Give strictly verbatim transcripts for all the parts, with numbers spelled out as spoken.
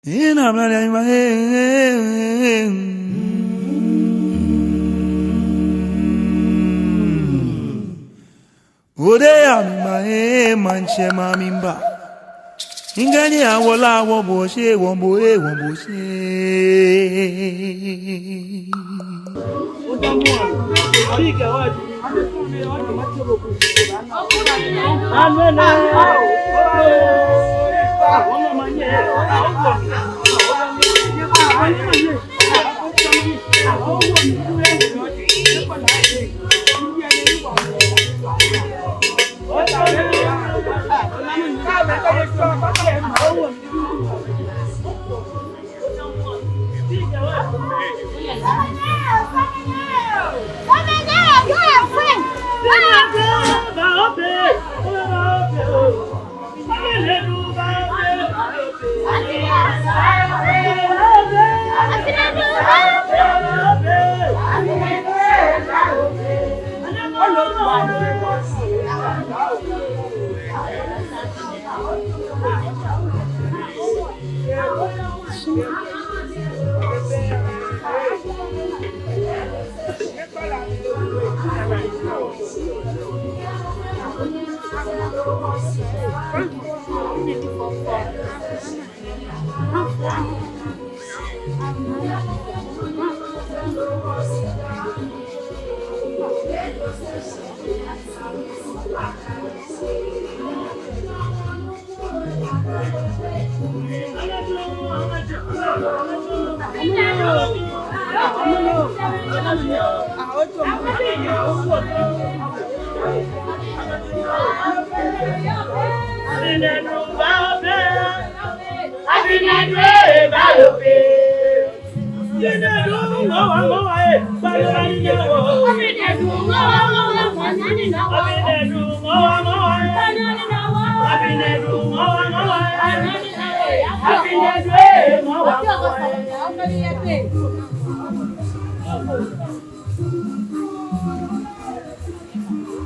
Ina mla ya ima, eh, eh, eh. Ode ya mi ma, eh, maŋtsɛ ma mi mba. Ŋkɛɛ ni awo lɛ awo bo shi, wo bo, eh, wo bo shi.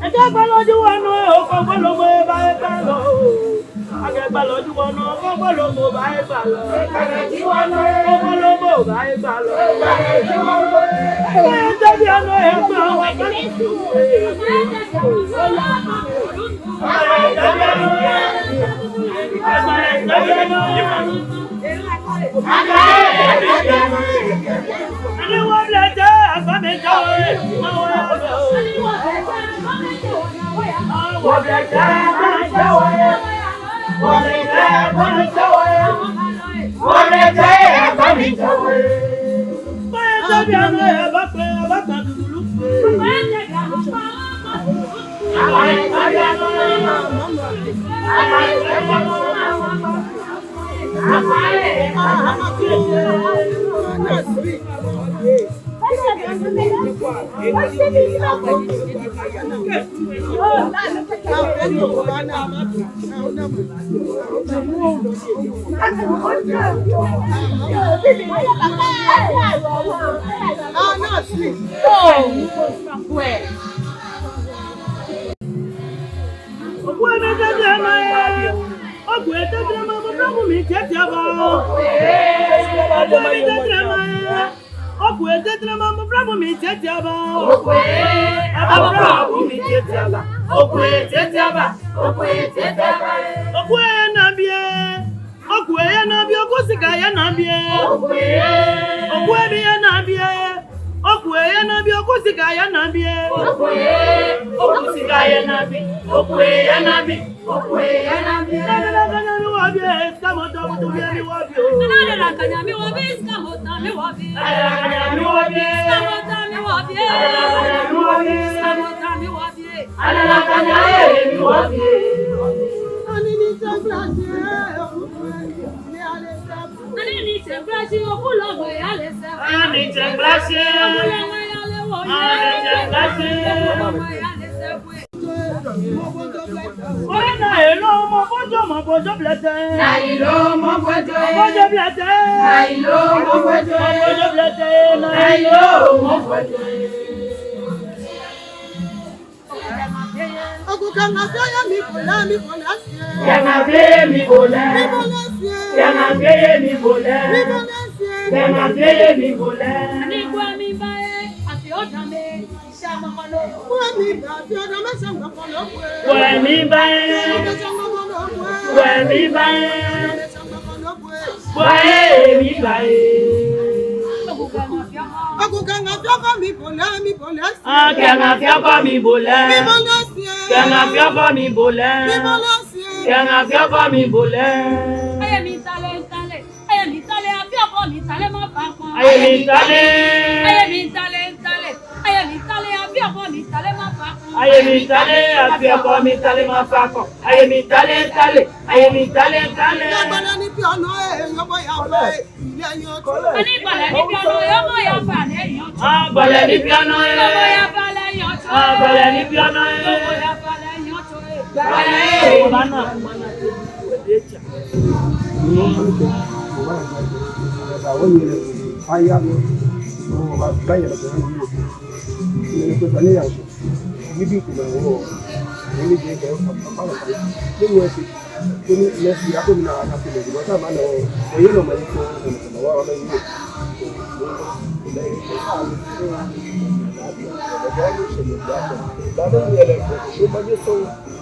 Akɛ gbalɔ ji wɔnɔ, okɔ gbalɔ mɔ eba egbalɔ. Akɛ gbalɔ ji wɔnɔ, okɔ gbalɔ mɔ eba egbalɔ. Okɔ gbalɔ mɔ eba egbalɔ. Akɛ tabi anɔ egba wa kɛ. Okwɛ mi tɛtrɛma, okwɛ tɛtrɛma, mɔ fla bu mi tiatia ba. Okwɛ mi tɛtrɛma, okwɛ tɛtrɛma, mɔ fla bu mi tiatia ba. Okwɛ, mɔ fla bu mi tiatia ba. Okwɛ tiatia ba, okwɛ tiatia ba. Okwɛ na biɛ. Okwɛ ya na bi, okwɛ sika ya na bi. Okwɛ. Okwɛ bi ya na bi. Okwɛ ya na bi, okwɛ sika ya na bi. Okwɛ. Okwɛ sika ya na bi. Okwɛ ya na bi. Okwɛ ya na bi. Nana la kanya mi wa bi, sika mɔ ta butu bi mi wa bi. Nana la kanya mi wa bi, sika mɔ ta mi wa bi. Nana la kanya mi wa bi. Sika mɔ ta mi wa bi. Nana la kanya mi wa bi. Sika mɔ ta mi wa bi. Nana la kanya mi wa bi. Ani ni tɛ glasi. Ani ni tɛ glasi, okulɔ mɔ ya le sɛ. Ani ni tɛ glasi. Okulɔ mɔ ya le wo. Ani ni tɛ glasi. Okulɔ mɔ ya le sɛ. Oye na elo mɔ bojo, mɔ bojo blɛtɛ. Na elo mɔ bojo. Mɔ bojo blɛtɛ. Na elo mɔ bojo. Mɔ bojo blɛtɛ. Na elo mɔ bojo. Oku Kɛ ŋa fɛɛ yɛ mi bo lɛ, mi bo lɛ sie. Kɛ ŋa fɛɛ yɛ mi bo lɛ. Mi bo lɛ sie. Kɛ ŋa fɛɛ yɛ mi bo lɛ. Mi bo lɛ sie. Kɛ ŋa fɛɛ yɛ mi bo lɛ. Ani gbɔ mi ba ye, afi ɔdame. Wɛ mi ba ye. Wɛ mi ba ye. Wɛ mi ba ye. Oku kɛ ŋa fiɔ kɔ mi bo lɛ, mi bo lɛ sie. Ah, kɛ ŋa fiɔ kɔ mi bo lɛ. Mi bo lɛ sie. Kɛ ŋa fiɔ kɔ mi bo lɛ. Mi bo lɛ sie. Kɛ ŋa fiɔ kɔ mi bo lɛ. Aye mi tale, tale. Aye mi tale, afi ɔkɔ mi tale ma fa kɔ. Aye mi tale. Aye mi tale, tale. Aye mi tale, afi ɔkɔ mi tale ma fa kɔ. Aye mi tale, afi ɔkɔ mi tale ma fa kɔ. Aye mi tale, tale. Aye mi tale, tale. Agbalɛ ni biɔ nɔ, eh, yɔbɔ ya fa, eh, lɛ yɔɔ tsɔ. Ani agbalɛ ni biɔ nɔ, yɔbɔ ya fa, lɛ yɔɔ tsɔ. Agbalɛ ni biɔ nɔ, eh. Yɔbɔ ya fa, lɛ yɔɔ tsɔ. Agbalɛ ni biɔ nɔ, eh. Yɔbɔ ya fa, lɛ yɔɔ tsɔ, eh. Agbalɛ, eh.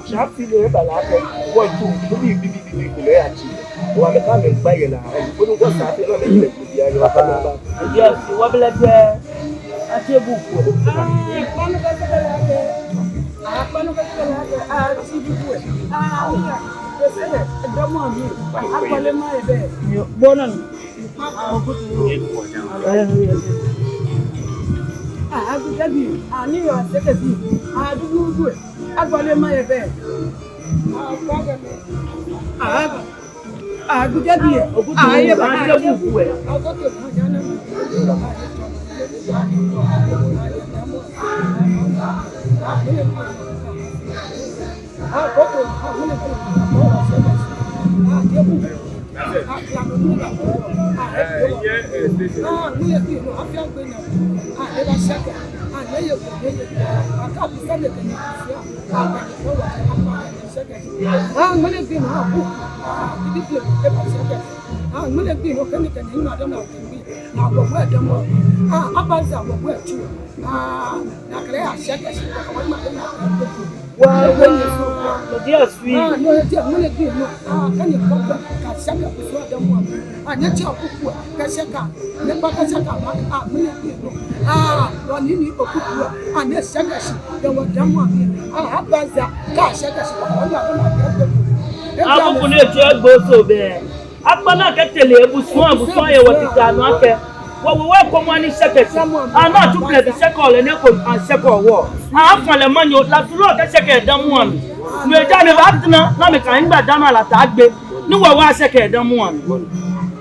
Shi afi nɛɛ eba lɛ akɛ wɔto nibii bibii bibii ko lɛ yatsi. Wɔ amɛkɛ amɛgba yɛ la, koni wɔsɛɛ afi nɛɛ amɛyɛ lɛ bibii ayɛ. Yes, wɔbi lɛ tɛ. Atsi bu ko. Ah, kpanu kɛ sɛkɛ lɛ akɛ. Ah, kpanu kɛ sɛkɛ lɛ akɛ. Ah, atsi bu ko. Ah, iya. Kɛ sɛkɛ, damɔ mi. Akpale ma yɛ bɛ. Yo, bɔ nɔ ni. Ah, Agu Jabi, ah, ni yɔɔ sɛkɛ bi, ah, dudu gu, akpale ma yɛ bɛ. Ah, Agu Jabi, ah, yɛ bɛ. Wa, wa, no ji asui. Ah, no ji, ŋmɛnɛ gbi nɔ, ah, kɛ nyɛkɔ gbɛ, kɛ ashɛ kɛ kusum damɔ mli. Ah, nyɛtsɛ okuku, kɛ ashɛ kɛ, nyɛkpa kɛ ashɛ kɛ ma, ah, ŋmɛnɛ gbi nɔ. Ah, wɔ ni ni okuku, ah, nyɛshɛ kɛ shi, kɛ wɔ damɔ mli. Ah, abanza, kɛ ashɛ kɛ shi, kɛ wɔ damɔ mli. Akuku ni etsɛ egbo so bɛ. Akpa naa kɛ tɛlɛ, ebusua, ebusua yɛ wɔ titri anɔ akɛ. Wɔ, wɔ, wɔ, kɔmɔ ni shɛkɛ shi. Ana tu plɛ bi shɛkɛ lɛ nɛɛ ko, ashɛkɛ wɔ. Afɔ lɛ manyɔ, la tu lɔ kɛ shɛkɛ damɔ mli. No eja ni ba tɛna, na mi ka ŋgba damɔ la ta gbe. Ni wɔ, wɔ ashɛkɛ damɔ mli.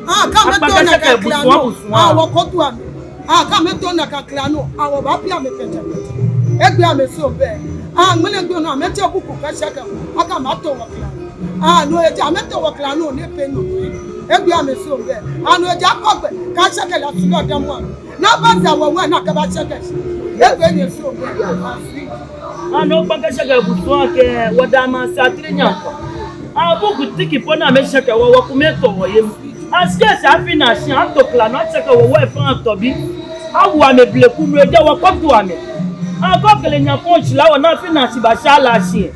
Ah, kɛ amɛto naa kɛ shɛkɛ kla nɔ. Busua, busua. Ah, wɔ kɔ tu amɛ. Ah, kɛ amɛto naa kɛ kla nɔ. Ah, wɔ ba pi amɛ pɛtɛpɛtɛ. Egbe amɛ so bɛ. Ah, ŋmɛnɛ gbi nɔ, amɛtsɛ kuku kɛ shɛkɛ. Akɛ amɛto wɔ kla nɔ. Ah, no eja amɛto wɔ kla nɔ ni pɛ nɔ. Egbe amɛ so bɛ. Ah, no eja kɔ gbɛ. Kɛ ashɛkɛ la tu lɔ damɔ mli. Ni abanza wɔ wɔ naa kɛ ba shɛkɛ shi. Egbe ni so bɛ. Ah, no kpa kɛ shɛkɛ busua kɛ wɔ damɔ sa tiri nya. Ah, bu ku tiki po naa amɛshɛkɛ wɔ wɔ ku amɛto wɔ yɛ mli. Ashɛkɛ shi afi naa shi ato kla nɔ ashɛkɛ wɔ wɔ efã tɔ bi. Awo amɛ bleku no eja wɔ kɔ tu amɛ. Akɔ kɛlɛ nya kɔ shi la wɔ naa afi naa shi ba sha la shi.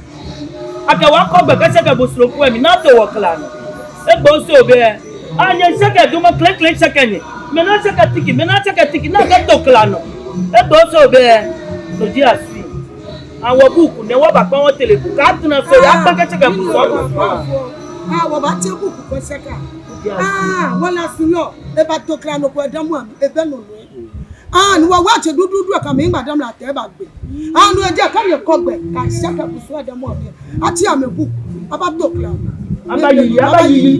Akɛ wɔ kɔ gbɛ kɛ shɛkɛ busua ko mli naa to wɔ kla nɔ. Egbo so bɛ. Anyɛ shɛkɛ dumɔ klɛŋklɛŋ shɛkɛ ni. Mɛi naa shɛkɛ tiki, mɛi naa shɛkɛ tiki naa kɛ to kla nɔ. Egbo so bɛ. No ji asui. Awɔ buku nɛɛ wɔ ba kpa wɔ tɛlɛ buku. Kɛ atɛna so ya kpa kɛ shɛkɛ busua. Awɔ ba tsɛ buku kɛ shɛkɛ. Ah, wala su lɔ. Eba to kla nɔ ko edamɔ mli, ebɛ nɔ nɔ. Ah, ni wɔ wɔ atsɛ dududu kɛ amɛ ŋgba damɔ la ta eba gbe. Ah, no eja kɛ nyɛkɔ gbɛ, kɛ ashɛkɛ busua damɔ mli. Atsi amɛ bu, aba to kla. Aba yiyi, aba yiyi.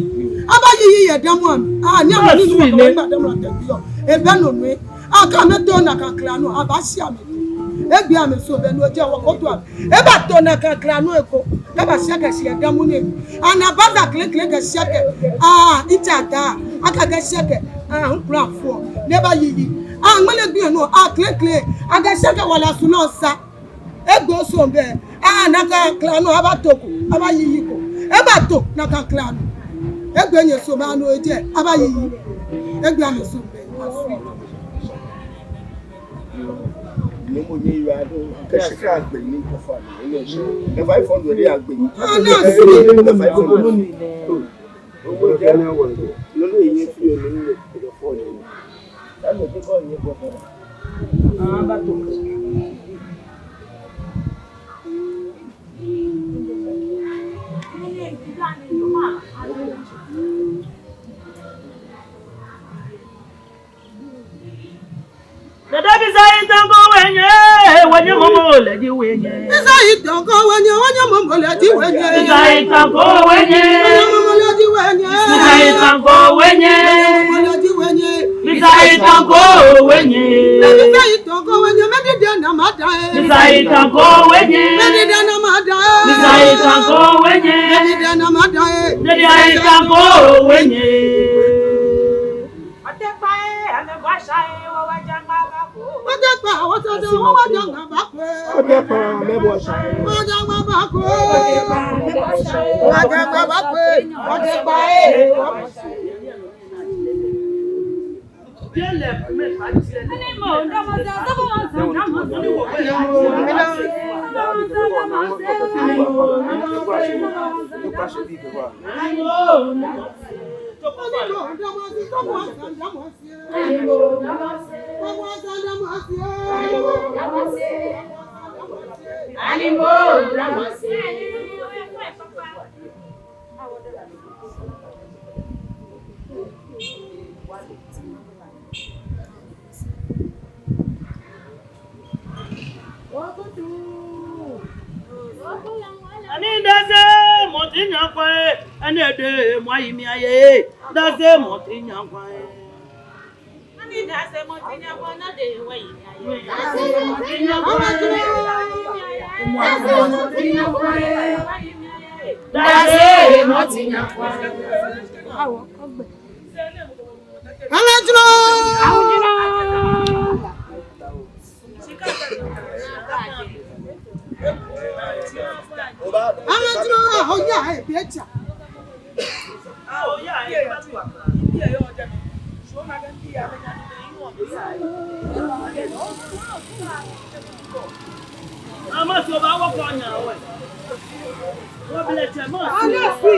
Aba yiyi yɛ damɔ mli. Ah, ni amɛ ni wɔ ŋgba damɔ la ta bi yɔ. Ebɛ nɔ nɔ. Ah, kɛ amɛto naa kɛ kla nɔ, aba shi amɛ. Egbe amɛ so bɛ no eja wɔ kɔ tu amɛ. Eba to naa kɛ kla nɔ eko. Kɛ ba shɛkɛ shi yɛ damɔ mli. Ana abanza klɛŋklɛŋ kɛ shɛkɛ. Ah, itsɛ ta. Akɛ kɛ shɛkɛ. Ah, ŋkula fɔ. Ni eba yiyi. Ah, ŋmɛnɛ gbi nɔ. Ah, klɛŋklɛŋ. Akɛ shɛkɛ wala su lɔ sa. Egbo som bɛ. Ah, nakai klalo abato ko, abayiyi ko. Ebato nakai klalo. Egbe nyɛ som bɛ, no ejɛ, abayiyi. Egbe amɛ som bɛ. Ni mo nyɛ yɛ ado, kɛ shika agbe ni kɔfa ni, ele shi. Eba ifo ndo de agbe. Ah, no sweet. Eba ifo ndo. Ogbɛi kɛ na wɔ. Nɔ ni yɛ fioo ni le kɛ fɔ ni. Sane kɛ kɔ ni kɔ fɔ. Ah, abato. Dada bisa itanko wenye, wenye momo lɛ ji wenye. Bisa itanko wenye, wenye momo lɛ ji wenye. Bisa itanko wenye. Wenye momo lɛ ji wenye. Bisa itanko wenye. Wenye momo lɛ ji wenye. Bisa itanko wenye. Bisa itanko wenye, mɛni diɛŋ na mada e. Bisa itanko wenye. Mɛni diɛŋ na mada e. Bisa itanko wenye. Mɛni diɛŋ na mada e. Bisa itanko wenye. Otepa e, amɛbua sha e, wɔ wa ja ŋma ba ko. Otepa, wɔ ta da, wɔ wa ja ŋma ba ko. Otepa, amɛbua sha e. Wɔ ja ŋma ba ko. Otepa, amɛbua sha e. Wɔ ja ŋma ba ko. Otepa e. Ani dase mɔ ti nya kwa e, ani ede mɔ ayi mi aye, dase mɔ ti nya kwa e. Ani dase mɔ ti nya kwa na de wa yi mi aye. Dase mɔ ti nya kwa e. Dase mɔ ti nya kwa e. Awo, ogbe. Awo jina. Awo jina. Awo jina, awo ya, e, bi e ja. Ama so ba wɔ kɔ nya wɛ. Wɔ bɛlɛ jɛ ma. Ana fi.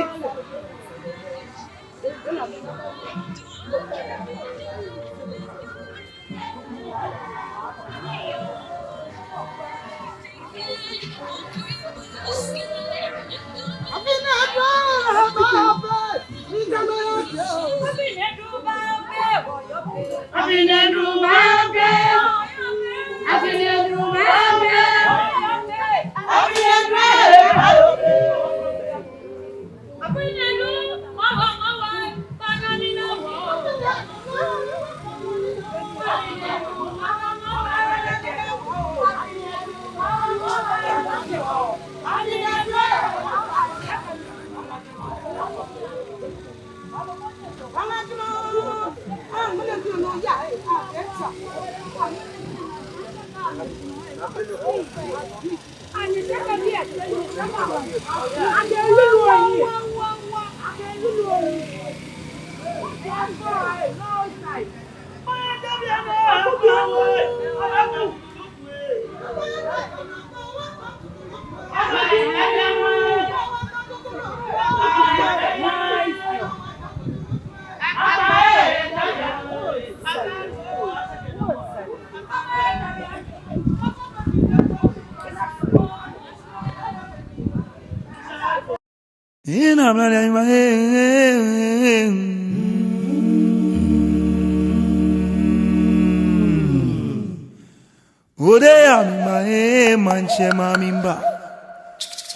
Ode ya mi ma e manche ma mi mba.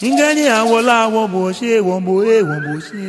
Ingani awola wo bo she, wo bo e, wo bo she.